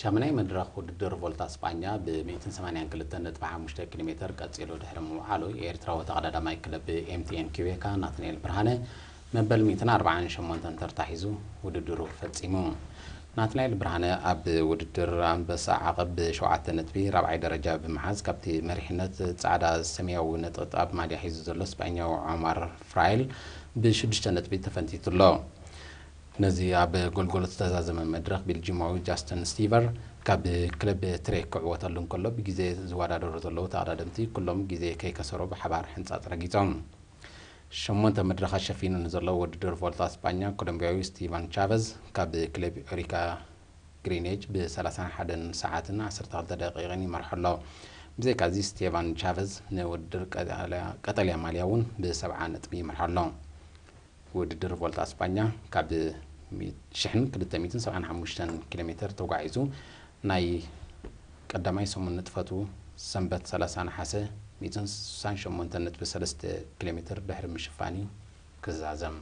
ሻምናይ መድረኽ ውድድር ቮልታ ስጳኛ ብ ሚእትን ሰማንያን ክልተን ነጥቢ ሓሙሽተ ኪሎ ሜትር ቀጺሉ ድሕሪ ምውዓሉ፣ ኤርትራዊ ተቐዳዳማይ ክለብ ኤምቲኤን ኪቤካ ናትናኤል ብርሃነ መበል ሚእትን ኣርባዓን ሸሞንተን ተርታ ሒዙ ውድድሩ ፈጺሙ። ናትናኤል ብርሃነ ኣብ ውድድር ኣንበሳ ዓቐብ ብሸውዓተ ነጥቢ ራብዓይ ደረጃ ብምሓዝ፣ ካብቲ መሪሕነት ጻዕዳ ሰማያዊ ነጠብጣብ ማልያ ሒዙ ዘሎ ስጳኛዊ ዖማር ፍራይል ብሽዱሽተ ነጥቢ ተፈንቲቱ ኣሎ። ነዚ ኣብ ጎልጎል ዝተዛዘመ መድረኽ፣ ቤልጂማዊ ጃስተን ስቲቨር ካብ ክለብ ትሬክ ክዕወተሉ እንከሎ፣ ብግዜ ዝወዳደሩ ዘለዉ ተቐዳደምቲ ኩሎም ግዜ ከይከሰሩ ብሓባር ሕንጻጽ ረጊጾም። ሸሞንተ መድረኻት ሸፊኑ ንዘሎ ውድድር ቮልታ ስጳኛ፣ ኮሎምቢያዊ ስቲቫን ቻቨዝ ካብ ክለብ ኦሪካ ግሪኔጅ ብ ሰላሳን ሓደን ሰዓትን ዓሰርተ ክልተ ደቂቕን ይመርሖ ኣሎ። ብዘይካዚ፣ ስቴቫን ቻቨዝ ንውድድር ቀጠልያ፣ ቀጠልያ ማልያ እውን ብሰብዓ ነጥቢ ይመርሖ ኣሎ። ውድድር ቮልታ ስጳኛ ካብ ሚ-፣ ሽሕን ክልተ ሚእትን ሰብዓን ሓሙሽተን ኪሎ ሜትር ተጓዒዙ፣ ናይ ቀዳማይ ሰሙን ንጥፈቱ ሰንበት ሰላሳ ነሓሰ ሚእትን ስሳን ሸሞንተን ነጥቢ ሰለስተ ኪሎ ሜትር ድሕሪ ምሽፋን እዩ ክዛዘም።